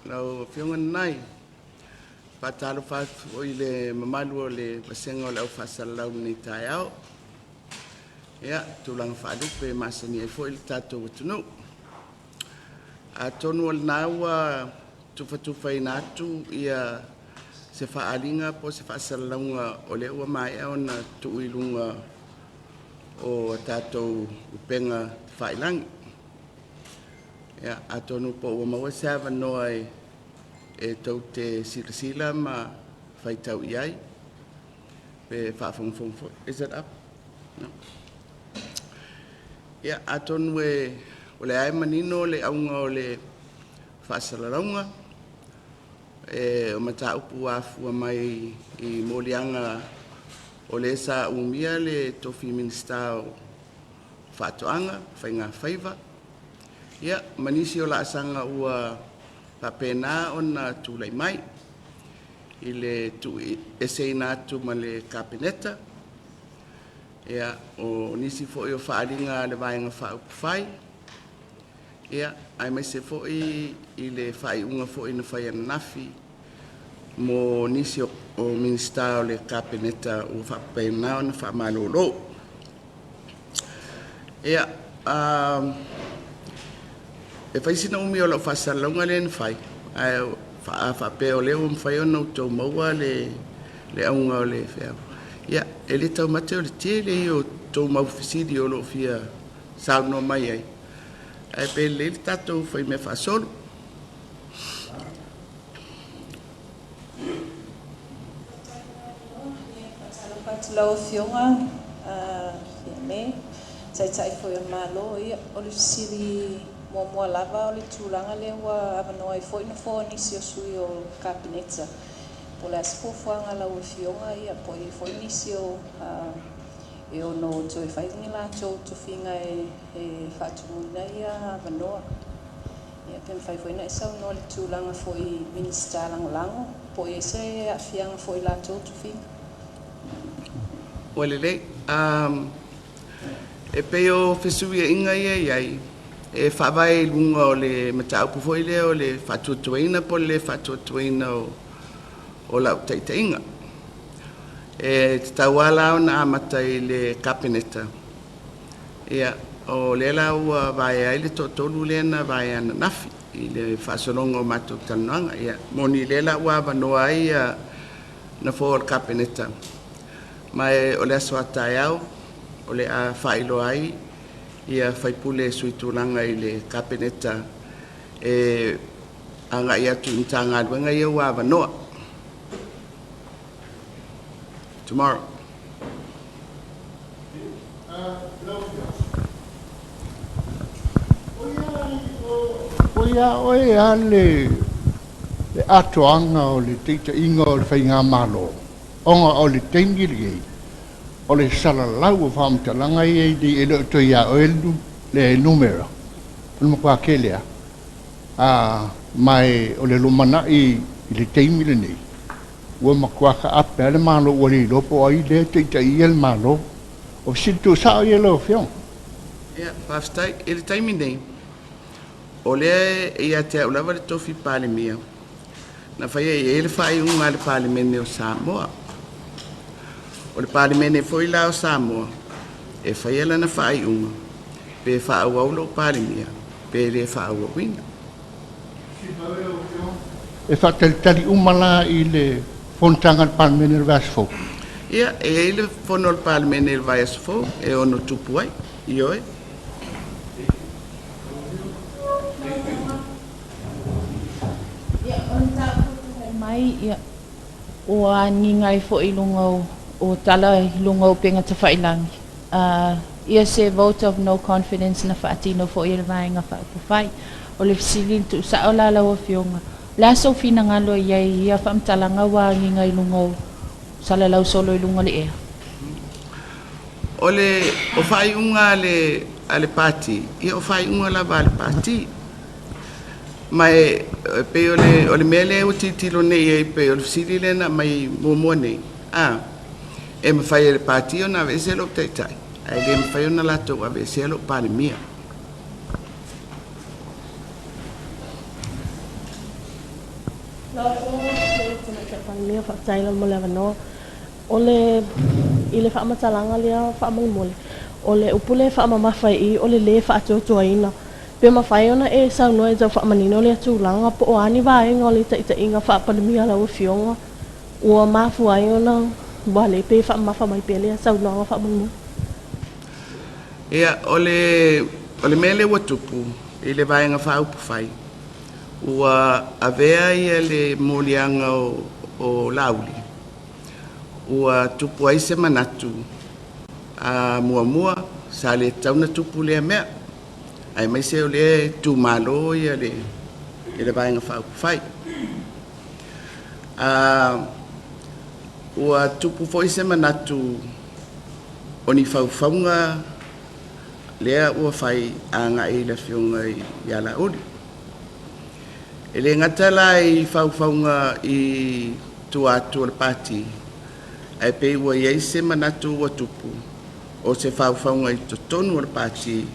Lau Afioga Nanai. Faatalofa atu foi i le mamalu o le vasega o le au faasalalau i lenei taeao. Ia, tulaga faalupe e masani ai foi le tatou atunuu. Atonu o lena ua tufatufaina atu se faaaliga po o se faasalalauga o lea ua maea ona tuu i luga o a tatou upega tafailagi. Ia, atonu po ua maua se avanoa e tou te silasila ma faitau i ai pe faafogafoga foi. Is it up? No. Ia, atonu o lea e manino le auga o le faasalalauga, o mataupu ua afua mai i moliaga o lē sa umia le tofi Minisita o Faatoaga ma Faiga Faiva, ia ma nisi o laasaga ua faapena ona tulai mai i le tuueseina atu ma le Kapeneta. Ia, o nisi foi o faaaliga a le Vaega Faaupufai, ia, aemaise foi i le faaiuga foi na fai ananafi mo nisi o Minisita o le Kapeneta ua faapena ona faamalolo. Ia, e fai sina umi o lau faasalalauga lea na fai, ae a faapea o lea ua mafai ona outou maua le auga o le feau, ia, e le taumate o le tele ia o tou mau fesili o lo o fia saunoa mai ai, ae pe lelei le tatou faimea faasolu. Faatalofa atu i lau Afioga Fiame, Taitai foi o le Malo. Ia, o le fesili muamua lava o le tulaga lea ua avanoa ai foi nofoa o nisi o sui o le Kapeneta. Po o le a se fuafuaga a lau Afioga, ia po o i ai foi nisi o e ono toe fai ni latou tofiga e faatumuina ia avanoa. Ia pe mafai foi ona e saunoa i le tulaga foi i Minisita Lagolago, po o i ai se aafiaga foi i latou tofiga. Ua lelei. E pei o fesuiaiga ia e i ai, e faavae i luga o le mataupu foi lea o le faatuatuaina po o le le faatuatuaina o lau taitaiga. E tatau lava la ona amata i le Kapeneta, ia, o lea la ua vaea ai le toatolu lea na vaea ananafi i le faasologa o matou talanoaga. Ia, moni lea la ua avanoa ai nofoa o le Kapeneta, ma o le aso a taeao o le a faailoa ai ia faipule suitulaga i le Kapeneta e agai atu i Matagaluega ia ua avanoa. Tomorrow. O ia oe a le atoaga o le taitaiga o le faigamalo, ona o le taimi lenei o le salalau o faamatalaga ia e le o toe ia oe le numera, o le matua tele lava. Ma o le lumanai i le taimi lenei, ua matua taape lava le Malo ua le iloa po o ai lea e taitaia le Malo. O fesili tuusao ia lau Afioga. Ia, faafetai. I le taimi nei, o lea e ia te au lava le tofi Palemia, na faia i ai le faaiuga a le Palemene o Samoa. O le Palemene foi la o Samoa, e faia lana faaiuga pe faaauau lou Palemia pe le faaauauina. E faatalitali uma la i le fonotaga a le Palemene i le vaiaso fou. Ia, e i ai le fono a le Palemene i le vaiaso fou e ono tupu ai. Ioe. Ia, o le mataupu e tulai mai, ia, ua agiga ai foi i luga o tala i luga o upega tafailagi. Ia se vote of no confidence na faatino foi e le Vaega Faaupufai. O le fesili tuusao la lau Afioga, o le a sou finagalo i ai ia faamatalaga ua agiga i luga o salalau solo i luga o le ea? O le o faaiuga a le pati, ia o faaiuga lava a le pati. Ma e pei o le mea lea ua tilotilo nei i ai, pei o le fesili lea na aumai muamua nei, e mafai e le pati ona aveese lou taitai, ae le mafai ona latou aveesea lou Palemia. Lau Afioga i le Tamaitai Palemia, faafetai lava mo le avanoa. O le i le faamatalaga lea faamolemole, o le upu lea e faamamafa i i o le lē faatuatuaina. Pe mafai ona e saunoa e tau faamanino lea tulaga po o a ni vaega o le taitaiga faa-Palemia a lau Afioga ua mafua ai ona ua lē pe faamamafa mai pea lea saunoaga faamolemole. Ia, o le o le mea lea ua tupu i le Vaega Faaupufai, ua avea ia le moliaga o Laauli, ua tupu ai se manatu, muamua, sa le tatau ona tupu lea mea, aemaise o lea e tumalo le Vaega Faaupufai. Ua tupu foi se manatu o ni faufauga lea ua fai agai i le Afioga ia Laauli. E le gata la i faufauga i tua atu o le Pati, ae pei ua i ai se manatu ua tupu o se faufauga i totonu o le Pati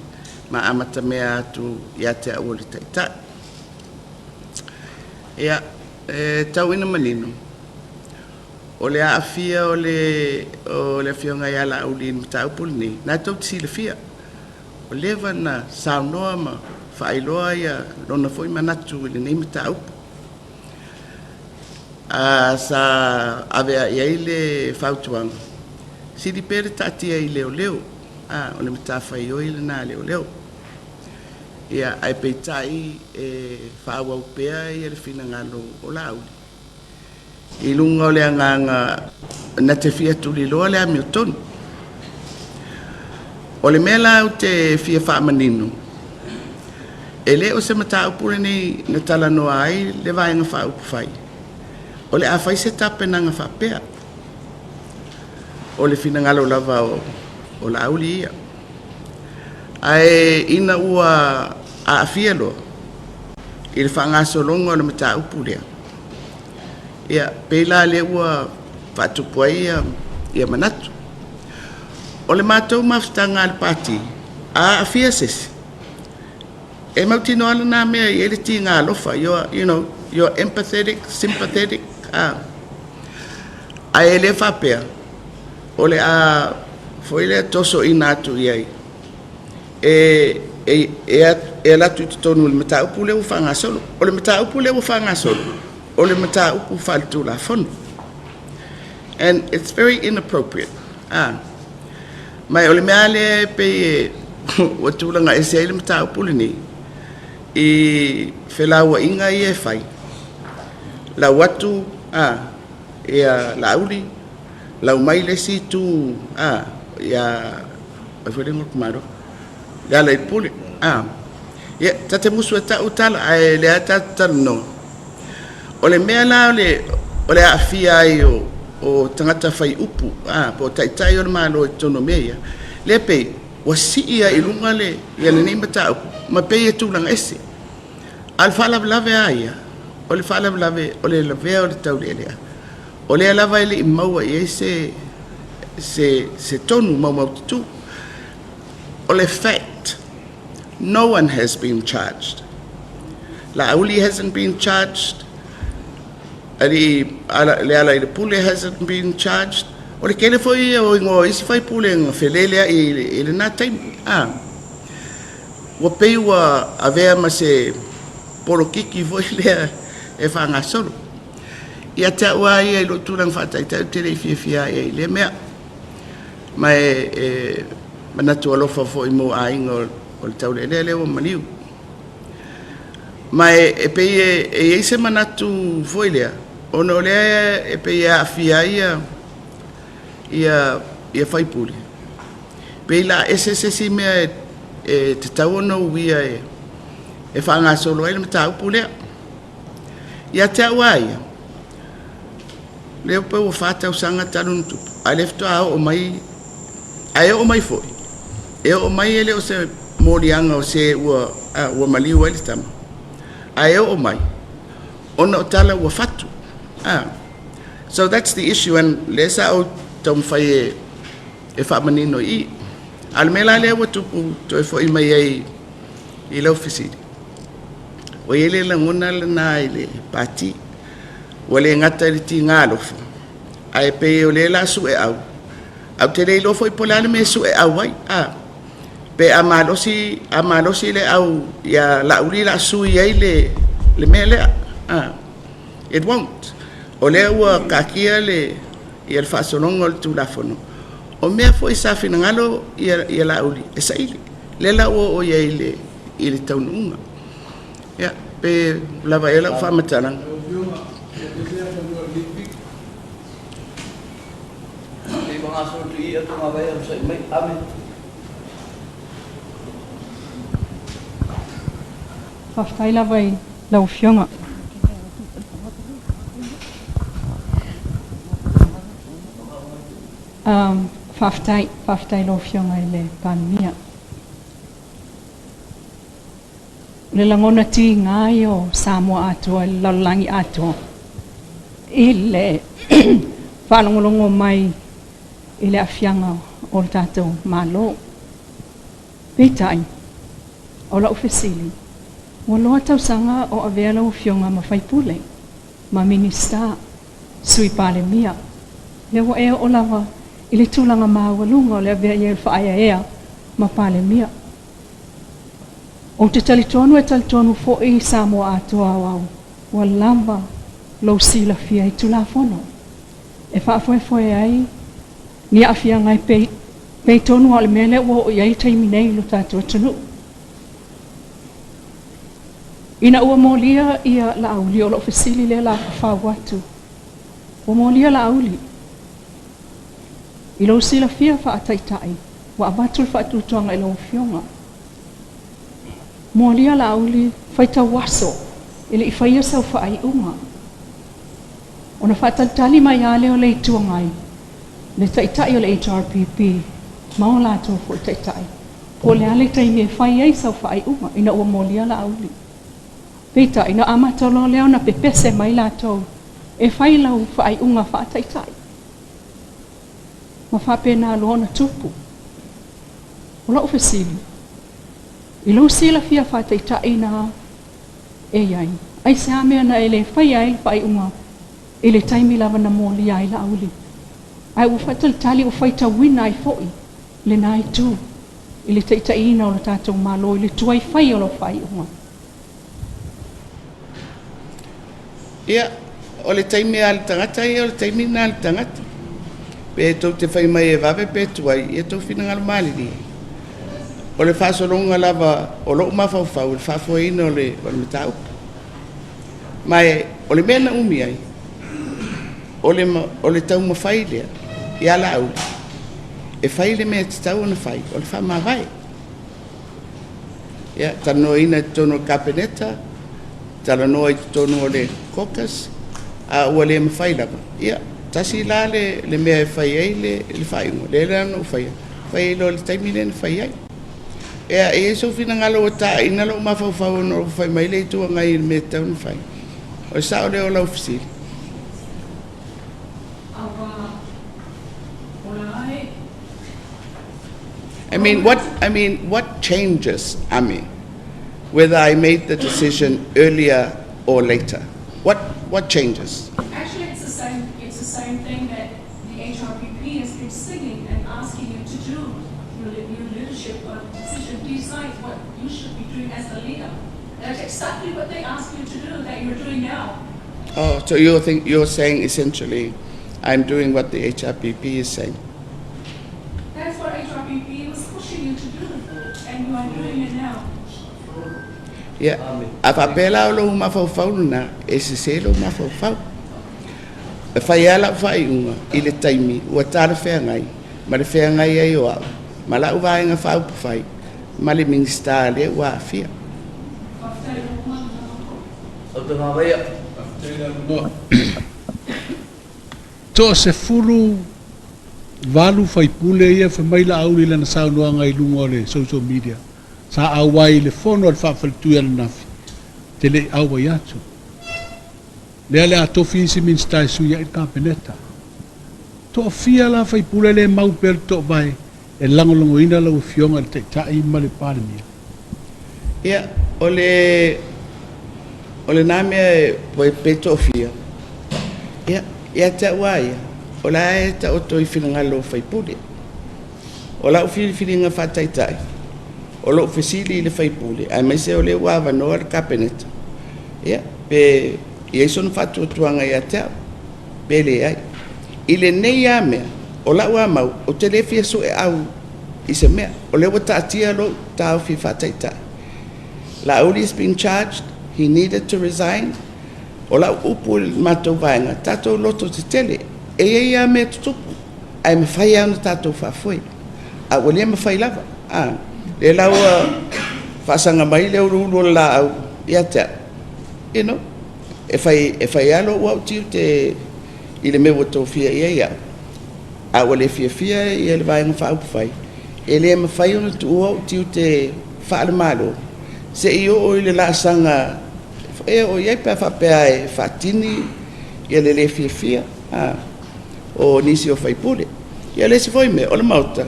ma amatamea atu ia te au o le Taitai. Ia, e tau ina manino, o le aafia o le Afioga ia Laauli i le mataupu lenei, lena tou te silafia, ua leva ona saunoa ma faailoa lona foi manatu i lenei mataupu. Sa ave lava i ai le fautuaga, sili pea le taatia i leoleo, o le matafaioi lena a leoleo. Ia, ae peitai e faaauau pea le finagalo o Laauli i luga o le agaga na te fia tuliloa le amiotonu. O le mea la ou te fia faamanino, e le o se mataupu lenei na talanoa ai le Vaega Faaupufai, o le a fai se tapenaga faapea. O le finagalo lava o Laauli ia. Ae ina ua aafia loa i le faagasologa o le mataupu lea, ia, pei la lea ua faatupu ai ia manatu. O le matou mafutaga a le Pati, a aafia se isi, e mautinoa lena mea e i ai le tiga alofa, you're empathetic, sympathetic, ae le faapea o le a foi lea tosoina atu i ai e alu atu i totonu o le mataupu lea ua faagasolo. O le mataupu lea ua faagasolo, o le mataupu faaletulafono. And it's very inappropriate. Ma o le mea lea e pei ua tulaga ese ai le mataupu lenei i felauaiga ia e fai, lau atu ia Laauli, lau mai le isi itu ia ai foi le igoa o le tamaloa, Lealailepule. Ia, ta te musu e ta'u tala, ae lea tatou te talanoa. O le mea la o le aafia ai o tagata fai upu po o taitai o le Malo i totonu o mea ia, lea pei ua sii ai i luga ia lenei mataupu ma pei e tulaga ese. A o le faalavelave lava ia, o le faalavelave o le lavea o le taulealea, o lea lava e le i maua i ai se tonu maumaututu. O le fact, no one has been charged. Laauli hasn't been charged. Lealailepule hasn't been charged. O le tele foi o igoa o isi faipule na feleleai i lena taimi. Ua pei ua avea ma se polokiki foi lea e faagasolo. Ia te au lava ia i lou tulaga faataitai, ou te le i fiafia ai i lea mea. Ma e manatu alofa foi mo aiga o le taulealea lea ua maliu. Ma e pei e i ai se manatu foi lea, ona o lea e pei e aafia ai ia faipule, pei la ese se isi mea e tatau ona uia e faagasolo ai le mataupu lea. Ia te au lava ia, lea pei ua 4 tausaga talu ona tupu, a o lea faatoa oo mai, ae oo mai foi, e oo mai e le o se moliaga o se ua maliu ai le tama, ae oo mai ona o tala ua fatu. So that's the issue, and lea sa ou taumafai e faamanino i i. A o le mea la lea ua tupu toe foi mai ai i lau fesili, ua i ai le lagona lena i le Pati. Ua le gata i le tiga alofa, ae pei o lea o le a sueau, ae ou te le iloa foi po o le a le mea e sueau ai. Pe a malosi, a malosi le au ia Laauli o le a sui ai le mea lea. It won't. O lea ua taatia le faasologa o le Tulafono, o mea foi sa finagalo ia Laauli e saili. Lea la ua oo i ai i le taunuuga. Ia, pe lava ea lau faamatalaga? Faafetai lava i lau Afioga. Faafetai, faafetai i lau Afioga i le Palemia. O le lagona tiga ia o Samoa atoa i le lalolagi atoa i le faalogologo mai i le aafiaga o le tatou Malo. Peitai, o lau fesili, ua loa tausaga o avea lau Afioga ma faipule, ma Minisita, Sui Palemia, lea ua e oo lava i le tulaga maualuga o le avea i ai o le faaeaea ma Palemia. Ou te talitonu e talitonu foi Samoa atoa aoao, ua lava lou silafia i Tulafono e faafoefoe ai ni aafiaga e pei tonu lava o le mea lea ua oo i ai le taimi nei i lo tatou atunuu. Ina ua molia ia Laauli, o lau fesili lea o le a fafau atu, ua molia Laauli, i lou silafia faataitai, ua avatu le faatuatuaga i lau Afioga. Molia Laauli, faitau aso e le i faia sau faaiuga. Ona faatalitali mai lava lea o le Itu Agai, le Taitai o le HRPP ma o latou foi Taitai, po o le a le taimi e fai ai sau faaiuga ina ua molia Laauli. Peitai, na amata loa lea ona pepese mai latou e fai lau faaiuga faataitai. Ma faapena loa ona tupu. O lau fesili, i lou silafia faataitai na e i ai, aisea mea na e le faia ai le faaiuga i le taimi lava na molia ai Laauli, ae ua faatalitali ua faitauina ai foi lena itu i le taitaiina o le tatou Malo i le tuai fai o lau faaiuga? Ia, o le taimi lava o le tagata ia, o le taimi lena a le tagata. Pe tou te fai mai e vave pe tuai, ia outou finagalo malilie. O le faasologa lava o lou mafaufau i le faafoeina o le mataupu. Ma o le mea na umi ai, o le taumafai lea ia Laauli e fai le mea e tatau ona fai, o le faamavae. Ia, talanoaina i totonu o le Kapeneta, talanoa i totonu o le caucus, a ua le mafai lava, ia, tasi la le mea e fai ai le faaiuga, lea la na ou faia, fai ai loa i le taimi lea na fai ai. Ia, e i ai sou finagalo ua taina lou mafaufau ona ua fai mai le Itu Agai i le mea e tatau ona fai. O le sao lea o lau fesili? I mean, what changes, Ami, whether I made the decision earlier or later? What changes? Actually, it's the same. It's the same thing that the HRPP has been singing and asking you to do. Your leadership decision decides what you should be doing as the leader. That's exactly what they ask you to do that you're doing now. Oh, so you're saying essentially, I'm doing what the HRPP is saying. That's what HRPP was pushing you to do, and you are doing it now. Ia, a faapea la o lou mafaufau lena, e sese lou mafaufau. E fai lava lau faaiuga i le taimi ua talafeagai ma le feagai ai o au, ma lau vaega faaupufai, ma le Minisita lea ua aafia. Faafetai lou 18 faipule ia fai mai Laauli i lana saunoaga i luga o le social media sa auai i le fono a le faafaletui ananafi te le i auai atu. Lea le a tofi isi Minisita e sui ai le Kapeneta. Toafia la faipule le mau pea le toovae e lagolagoina lau Afioga i le Taitai ma le Palemia? Ia, o lena mea pe toafia. Ia, ia te au lava ia, o la e taoto i finagalo o sui usufono. O lau filifiliga faataitai, o lou fesili i le sui usufono, aemaise o lea ua avanoa le Kapeneta, ia, pe i ai sona faatuatuaga ia te au, pe leai. I lenei lava mea, o lau lava mau, ou te le fia sueau i se mea. O lea ua taatia lou taofi faataitai. Laauli has been charged, he needed to resign. O lau upu i le matou vaega, tatou loto tetele. E i ai lava mea tutupu, ae mafai lava ona tatou faafoe. A ua le mafai lava. Lea la ua faasaga mai le uluulu o le laau ia te au, e fai lava lou au tiute i le mea ua tofia i ai au, a ua le fiafia ia le Vaega Faaupufai, e le mafai ona tuua ou tiute faale-Malo, se i oo i le laasaga e oo i ai pe a faapea e faatini ia le le fiafia o nisi o sui usufono. Ia o le isi foi mea, o le Maota,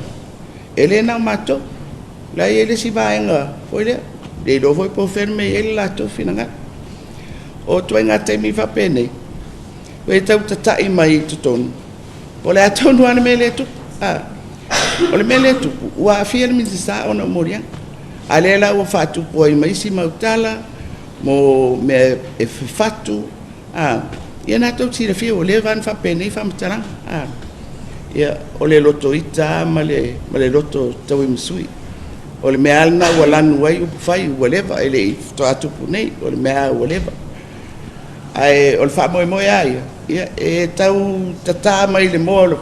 e le na o matou. O la e i ai le isi vaega foi lea, le iloa foi po o fea le mea e i ai le latou finagalo. O ituaiga taimi faapenei, e tau tatai mai i totonu, po o le a tonu lava le mea lea e tupu. O le mea lea e tupu, ua aafia le Minisita ona o moliaga. A o lea la ua faatupu ai ma isi mau tala mo mea e fafatu, ia lena tou te silafia ua leva lava ona faapenei faamatalaga. Ia, o le loto ita lava ma le loto tauimasui. O le mea lava lena ua lanu ai upufai ua leva, e le i faatoa tupu nei, o le mea lava ua leva. Ae o le faamoemoe lava ia, ia e tau tata mai le moa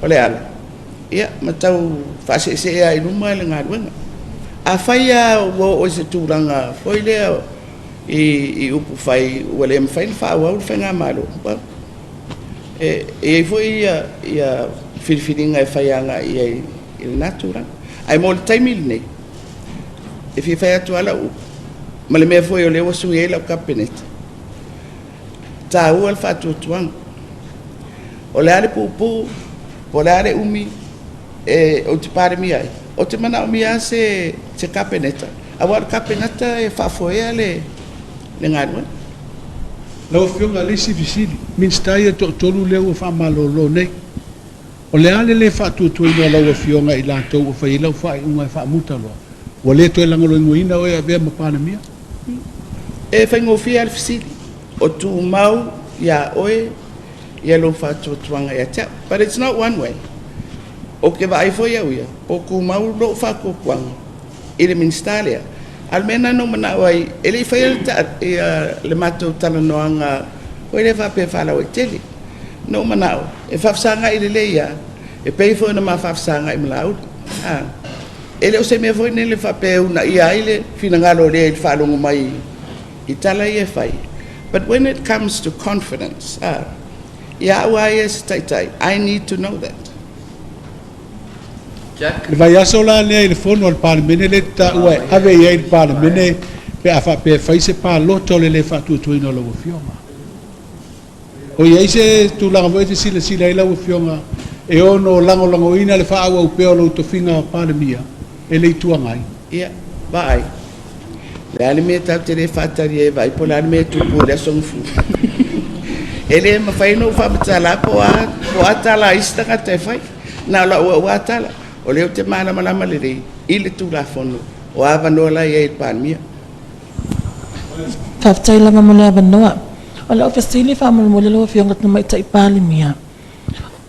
o le ala, ia ma tau faaseesee lava i luma le galuega. Afai lava ua oo i se tulaga foi lea i upufai ua le mafai ona faaauau le faigamalo, well, e i ai foi ia filifiliga e fai agai i ai i lena tulaga. Ae mo le taimi lenei, e fia fai atu lava lau upu, ma le mea foi o lea ua sui ai lau Kapeneta, e taua le faatuatuaga. O le a le puupuu, po o le a le umi ou te Palemia ai, ou te manaomia lava se Kapeneta, aua o le Kapeneta e faafoea le galuega. Lau Afioga i le isi fesili, Minisita ia e toatolu lea ua faamalolo nei, o le a le lē faatuatuaina o lau Afioga i latou ua fai ai lau faaiuga e faamuta loa, ua le toe lagolagoina oe e avea ma Palemia? E faigofie lava le fesili, o tumau ia oe ia lou faatuatuaga ia te au. But it's not one way. Ou te vaai foi au ia, po o tumau lou faatuatuaga i le Minisita lea. A o le mea lena na ou manao ai, e le i faia le matou talanoaga foi lea faapea faalauaitele. Na ou manao e faafesagai lelei lava, e pei foi ona ma faafesagai ma Laauli. E le o se mea foi lele faapea e uunaia ai le finagalo o lea i le faalogo mai i tala ia e fai. But when it comes to confidence, ia au lava ia se taitai, I need to know that. Jack. Le vaiaso la lea i le fono a le Palemene lea e taua e ave i ai le Palemene pe a faapea e fai se palota o le lē faatuatuaina o lau Afioga. O i ai se tulaga foi e te silasila ai lau Afioga e ono lagolagoina le faaauau pea o lou tofiga Palemia e le Itu Agai? Ia, vaai. Le a le mea tatou te le faatali ai e vaai po o le a le mea e tupu i le aso Gafua. E le mafai ona ou faamatala po o a tala a isi tagata e fai. Na o lau au lava tala. O lea ou te malamalama lelei i le Tulafono o avanoa la e i ai i le Palemia. Faafetai lava mo le avanoa. O lau fesili faamolemole lau Afioga i le Tamaitai Palemia.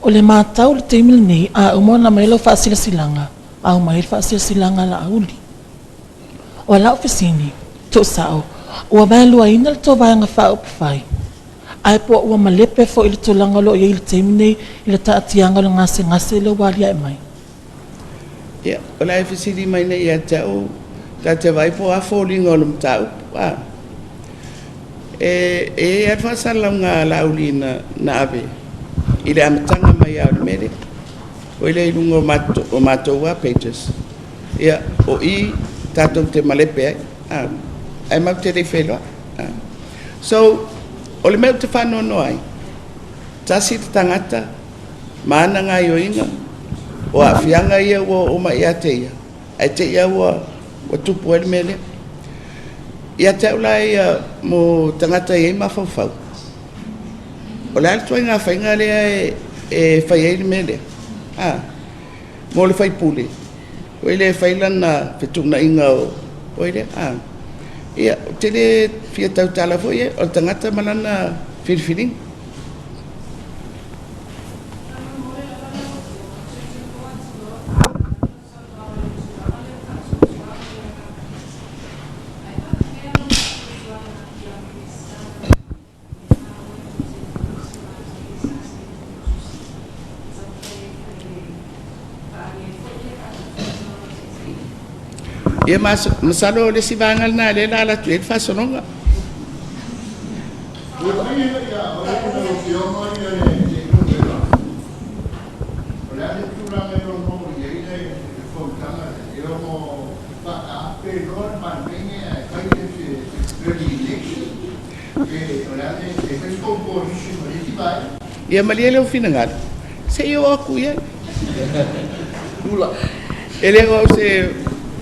O le matau i le taimi lenei, a uma ona aumai lau faasilasilaga, a aumai le faasilasilaga a Laauli. O lau fesili, tuusao, ua vaeluaina le tou vaega faaupufai, ae po ua malepe foi i le tulaga o lo o i ai i le taimi lenei i le taatiaga o le gasegase lea ua aliae mai? Ia, o le a e fesili mai nei ia te au, ta te vaai po o a foliga o le mataupu. E i ai lava le faasalalauga a Laauli na ave i le amataga mai lava o le mea lea. Foi lea i luga o matou lava pages, ia, o i tatou te malepe ai, ae matou te le i feiloai. So, o le mea ou te faanoanoa ai, tasi le tagata ma ana gaoioiga, o aafiaga ia ua oo mai ia te ia, ae te i lava ua tupu ai le mea lea. Ia te au la ia mo tagata e i ai mafaufau, O le a le ituaiga faiga lea e fai ai le mea lea? A, mo le faipule, foi lea e fai lana fetuunaiga o foi lea, a. Ia, ou te le fia tautala foi i ai, o le tagata ma lana filifiliga. Ia masalo o le isi vaega lena lea o le a alu atu i ai le faasologa. O le a le tulaga e ono oo i ai le fonotaga lea, e ono faataape loa le Palemene ae fai le early election, pe o le a le, e fai se coalition ma le isi vaega? Ia malie lou finagalo, se i oo atu i ai. E le o au se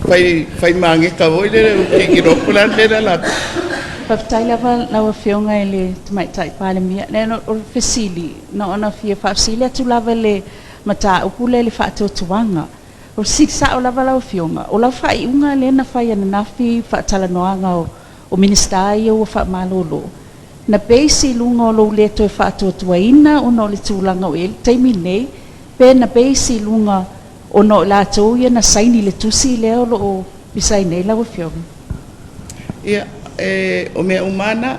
fai, fai mageka foi lele o tilotilo atu po o le a le mea lea o le a Faafetai lava lau Afioga i le Tamaitai Palemia. Le o le fesili, na ona fia faafesili atu lava i le mataupu lea i le faatuatuaga. O le fesili sao lava lau Afioga, o lau faaiuga lea na fai ananafi faatalanoaga o Minisita ia ua faamalolo, na base i luga o lou le toe faatuatuaina ona o le tulaga o i ai le taimi nei, pe na base i luga ona o latou ia na saini le tusi lea o lo o pisai nei lau Afioga? Ia, o mea uma lava na,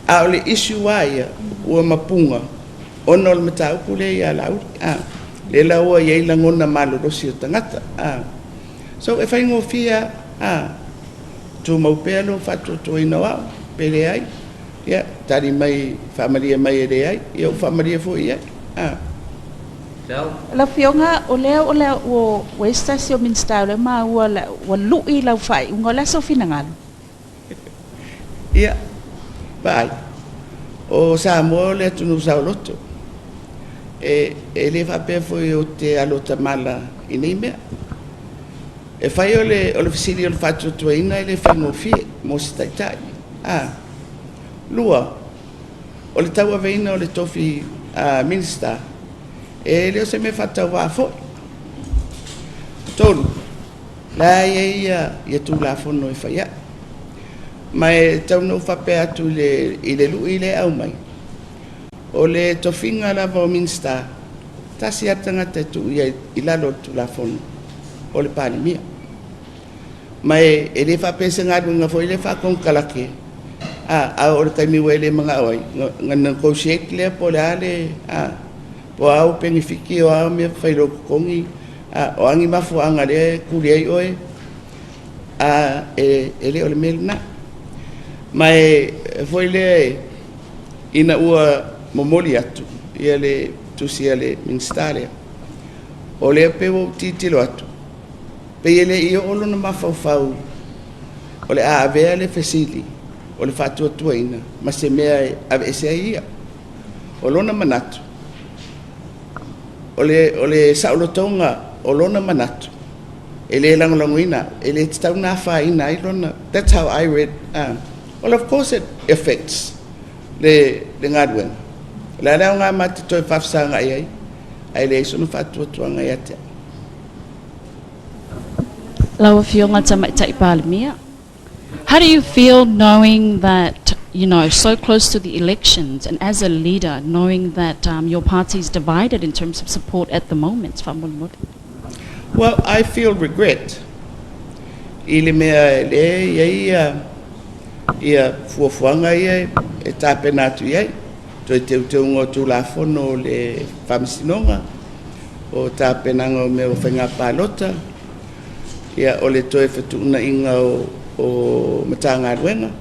a o le issue lava ia, ua mapuga ona o le mataupu lea ia Laauli. A, lea la ua i ai lagona malolosi o tagata. A, so e faigofie lava, a, tumau pea lou faatuatuaina o au, pe leai, ia, tali mai, faamalie mai e leai, ia ou faamalie foi i ai. A. Lau Afioga, o lea o le ua i ai se tasi o Minisita o lea maua ua lui lau faaiuga, o le a sou finagalo? Ia, vaai, o Samoa o le atunuu saoloto. E le faapea foi ou te alo tamala i nei mea. E fai o le fesili o le faatuatuaina e le faigofie mo se taitai. A, lua, o le tauaveina o le tofi Minisita, e le o se mea faatauvaa foi. Tolu, la e i ai ia Tulafono e fai ai. Ma e tau ina ou faapea atu i le lui lea e aumai, o le tofiga lava o Minisita, tasi lava le tagata e tuu i ai i lalo o le Tulafono, o le Palemia. Ma e le faapea se galuega foi lea faakonekarate, a oo i le taimi ua e le manao ai, ona negotiate lea po o le a le, po o a ou penefiti o a mea e fai i lou totogi, o a ni mafuaaga lea e tuli ai oe, e le o le mea lena. Ma e foi lea ina ua momoli atu ia le tusi a le Minisita lea, o lea pei ua ou tilotilo atu, pei e le i oo lona mafaufau o le a avea le fesili o le faatuatuaina ma se mea e aveese ai ia. O lona manatu, o le saolotoga o lona manatu, e le lagolagoina, e le tatau ona afaina ai lona, that's how I read. Well, of course it affects le galuega. O le a le aoga ma te toe faafesagai ai, ae leai sona faatuatuaga ia te au. Lau Afioga Tamaitai Palemia, how do you feel knowing that, so close to the elections and as a leader, knowing that your party is divided in terms of support at the moment? Faamolemole. Well, I feel regret i le mea le i ai ia fuafuaga ia e tapena atu i ai. Toe teuteuga o Tulafono o le Faamasinoga, o tapenaga o mea o faiga palota, ia, o le toe fetuunaiga o Matagaluega.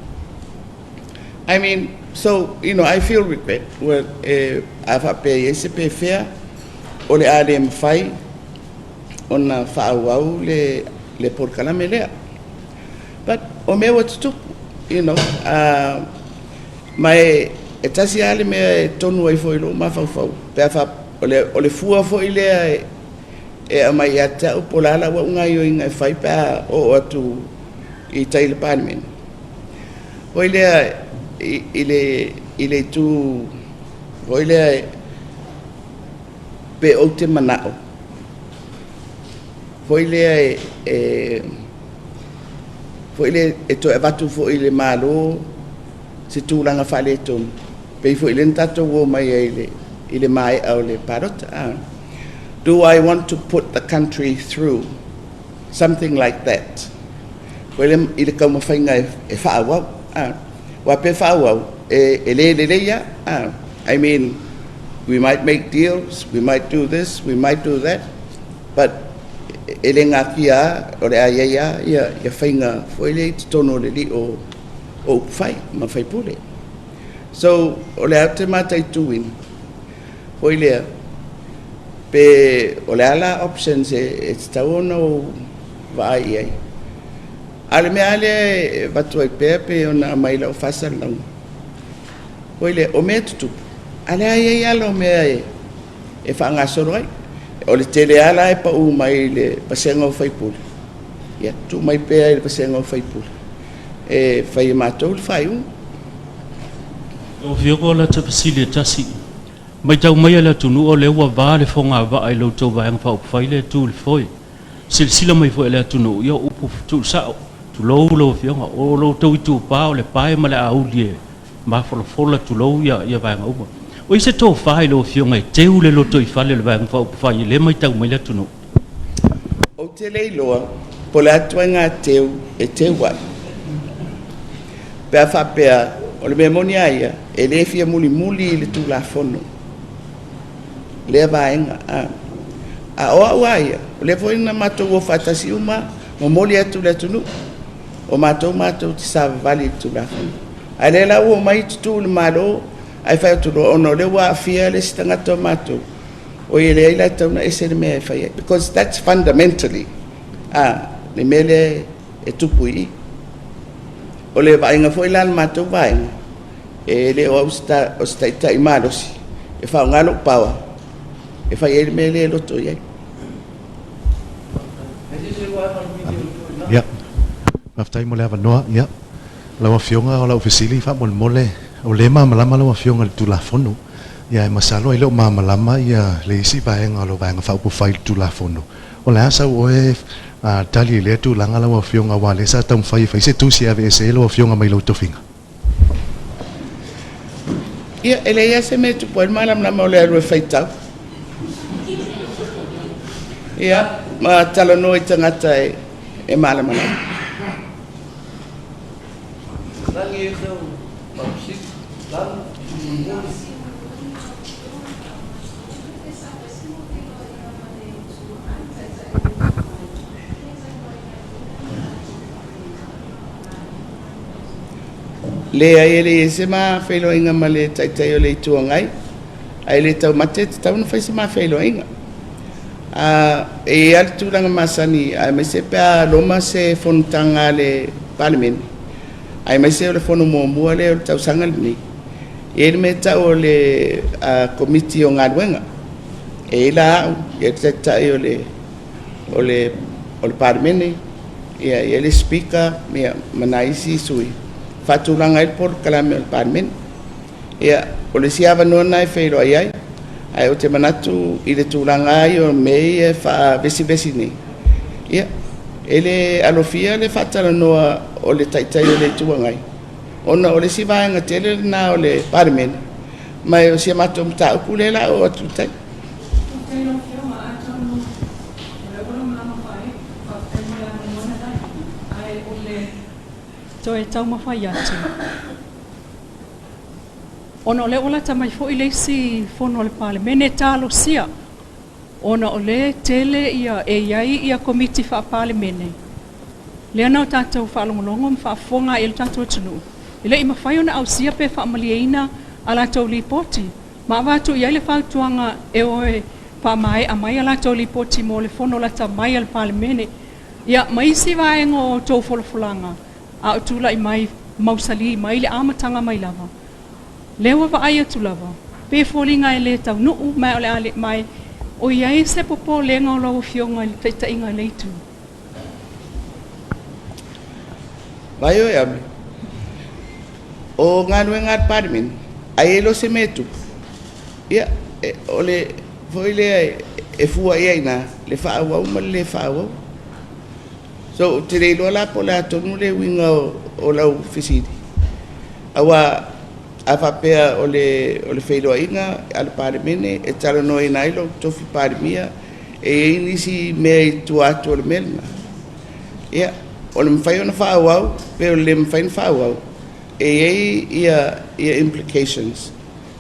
I mean, so, I feel regret. Well, a faapea i ai se pefea, o le a le mafai ona faaauau le polokalame lea. But o mea ua tutupu, ma e tasi lava le mea e tonu ai foi i lou mafaufau, pe a o le fua foi lea e aumai ia te au po o le a lau au gaoioiga e fai pe a oo atu i tai i le Palemene. Foi lea i le itu Foi lea pe ou te manao foi lea e foi lea e toe avatu foi i le Malo se tulaga faaletonu, pei foi lea na tatou o mai ai i le maea o le palota. Do I want to put the country through something like that? Foi lea i le taumafaiga e faaauau. Aua pe faaauau, e le lelei lava. I mean, we might make deals, we might do this, we might do that, but e le natia o le a iai lava ia faiga foi lea i totonu o le lio o upufai ma faipule. So, o le a ou te mataituina, foi lea, pe o le a la options e tatau ona ou vaai i ai. A o le mea lava lea e avatu ai pea pei ona aumai i lau faasalalauga, foi lea, o mea e tutupu, a o lea e i ai ala o mea e faagasolo ai. O le tele lava la e pau mai i le vasega o faipule, ia tuu mai pea i le vasega o faipule e fai e matou le faaiuga. Lau Afioga, o lata fesili e tasi. Matau mai a le atunuu o lea ua va le fogavaa i lo outou Vaega Faaupufai lea e tu i le foe. Silasila mai foi le atunuu, ia o upu tuusao, tulou lau Afioga, o lo outou itupa o le pae ma le auli e mafolafola, tulou ia vaega uma. O i se tofa i lau Afioga e teu le lotoifale o le Vaega Faaupufai i lea matau mai le atunuu? Ou te le iloa po o le a ituaiga teu e teu ai. Pe a faapea, o le mea moni lava ia, e le fia mulimuli i le Tulafono lea vaega. A o au lava ia, o lea foi na matou o faatasi uma momoli atu i le atunuu, o matou te savavali i le Tulafono. A o lea la ua omai tutu i le Malo ae fai atu loa, ona o lea ua aafia le isi tagata o matou, oi e leai la e tatau ona ese le mea e fai ai. Because that's fundamentally le mea lea e tupu i i. O le vaaiga foi la a le matou vaega, e le o au o se taitai malosi e faaaoga lou power e fai ai le mea lea e loto i ai. Ia, faafetai mo le avanoa. Ia, lau Afioga, o lau fesili faamolemole, o lea malamalama lau Afioga i le Tulafono. Ia, e masalo ai le o malamalama ia le isi vaega o le Vaega Faaupufai i le Tulafono. O le a sau oe tali i lea tulaga, lau Afioga, aua lea sa taumafai e fai se tusi e aveese ai lau Afioga mai lou tofiga? Ia, e leai lava se mea e tupu ai le malamalama o le alu e faitau. Ia, ma talanoa i tagata e malamalama. Lagi e sau faafesili. Lagi. Leai, e leai se ma feiloaiga ma le Taitai o le Itu Agai, ae le taumate e tatau ona fai se ma feiloaiga. E i ai lava le tulaga masani, aemaise pe a loma se fonotaga a le Palemene, aemaise o le fono muamua lea o le tausaga lenei, e i ai le mea e tau o le Komiti o Galuega. E i ai la au, e i ai le Taitai o le Palemene, ia, e i ai le Speaker ma nai isi sui, faatulaga ai le polokalame o le Palemene. Ia, o le isi avanoa lena e feiloai ai, ae ou te manatu i le tulaga lava ia o mea ia e faavesivesi nei, ia, e le alofia le faatalanoa o le Taitai o le Itu Agai, ona o le isi vaega tele lena o le Palemene, ma o si a matou mataupu lea o le a oo atu i tai. Faafetai lau Afioga, atonu o lea ua lamalama faafetai mo le avanoa na lagi, ae o le toe taumafai atu ona o lea ua lata mai foi le isi fono a le Palemene, talosia ona o lea tele ia e i ai ia Komiti Faa-Palemene lea na o tatou faalogologo ma faafofoga i le tatou atunuu e le i mafai ona ausia pe faamalieina a latou lipoti, ma avatu i ai le fautuaga e o e faamaea mai a latou lipoti mo le fono lata mai a le Palemene. Ia, ma isi vaega o outou folafolaga a o tulai mai mausali mai le amataga mai lava. Lea ua vaai atu lava, pe foliga e le taunuu ma o le a le mai, o i ai se popolega o lau Afioga i le taitaiga i le itu? Vai oe ame, o galuega a le Palemene, ai e lo se mea e tupu. Ia, o le foi lea e fua i ai i ina le faaauau ma le lē faaauau. So, ou te le iloa la po o le a tonu le uiga o lau fesili, aua a faapea o le feiloaiga a le Palemene e talanoaina ai lou tofi Palemia, e i ai nisi mea i tua atu o le mea lena. Ia, o le mafai ona faaauau pe o le le mafai ona faaauau, e i ai ia implications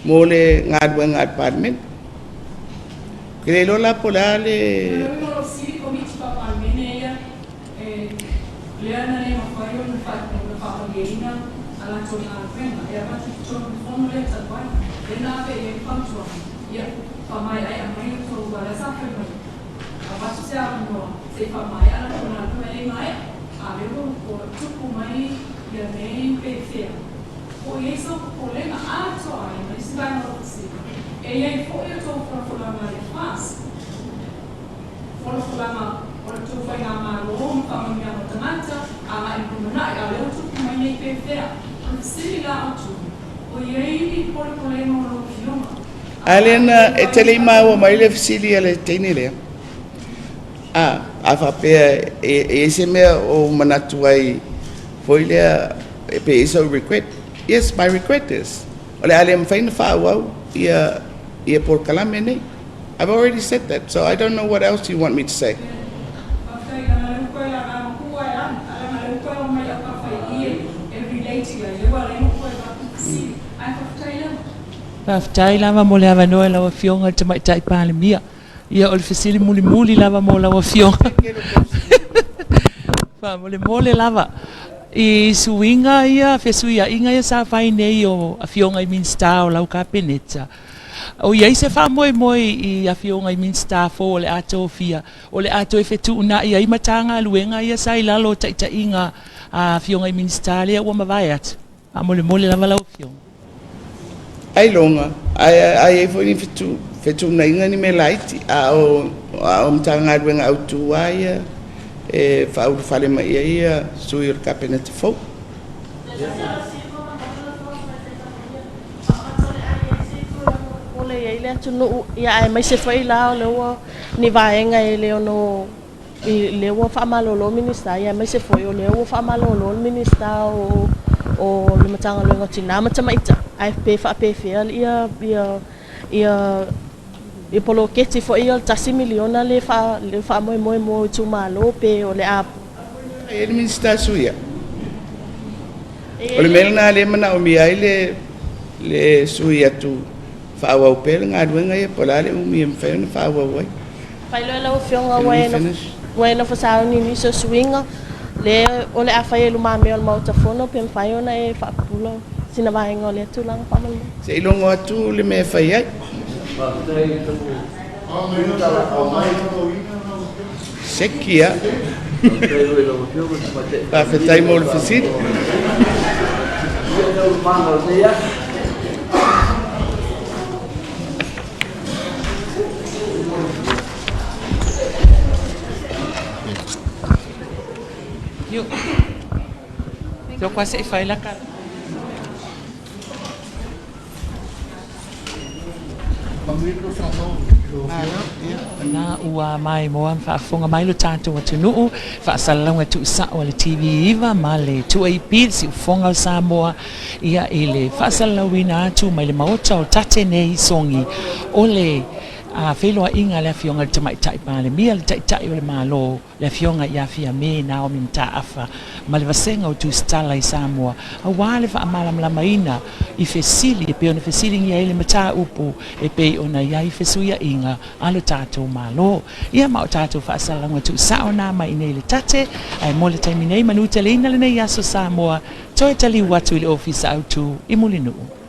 mo le galuega a le Palemene. Ou te le iloa la po o le a le. A lea na e te le i maua mai le fesili a le teine lea. A faapea e i ai se mea o ou manatu ai foi lea pe i ai sou regret. Yes, my regret is o le a le mafai ona faaauau ia polokalame nei. I've already said that, so I don't know what else you want me to say. Faafetai lava mo le avanoa i lau Afioga i le Tamaitai Palemia. Ia, o le fesili mulimuli lava mo lau Afioga. Faamolemole lava i suiga ia, fesuiaiga ia sa fai nei o Afioga i Minisita o lau Kapeneta. O i ai se faamoemoe i Afioga i Minisita fou o le a tofia, o le a toe fetuunai ai Matagaluega ia sa i lalo o taitaiga a Afioga i Minisita lea ua mavae atu? Faamolemole lava lau Afioga. Ailoga, a i ai foi ni fetuunaiga ni mea laiti, a o Matagaluega autu lava ia e faaulufale mai ai ia sui o le Kapeneta fou. Pole i ai le atunuu, ia aemaise foi la o lea ua ni vaega e le ono i lea ua faamalolo Minisita, ia aemaise foi o lea ua faamalolo le Minisita o le Matagaluega o Tina ma Tamaitai, ae pe faapefea ia poloketi foi ia o le $1 miliona le faamoemoe mo itumalo pe o le a. E i ai le Minisita Suia. O le mea lena lea e manaomia ai le sui atu faaauau pea le galuega ia, po o le a le umi e mafai ona faaauau ai. Faailoa lau Afioga ua e nofo sauni i nisi o suiga le o le a fai e lumamea o le Maota Fono, pe mafai ona e faapupula sina vaega o lea tulaga faamolemole. Se i logo atu le mea e fai ai. Seki a. Faafetai mo le fesili. Io. Io quasi fai la cara. Na ua mai moa faafofoga mai lo tatou atunuu, faasalalauga tuusao a le TV 9 ma le 2AP, le Siufofoga o Samoa, ia i le faasalalauina atu mai le maota o tate nei sogi o le feiloaiga a le Afioga i le Tamaitai Palemia, le Taitai o le Malo, le Afioga ia Fiame Naomi Mataafa, ma le vasega o Tusitala i Samoa, auā le faamalamalamaina i fesili e pei ona fesiligia ai le mataupu e pei ona i ai fesuiaiga a lo tatou Malo. Ia ma o tatou faasalalauga tuusao na mai i nei le tate, ae mo le taimi nei manuteleina lenei aso Samoa, toe taliu atu i le Ofisa Autu i Mulinuu.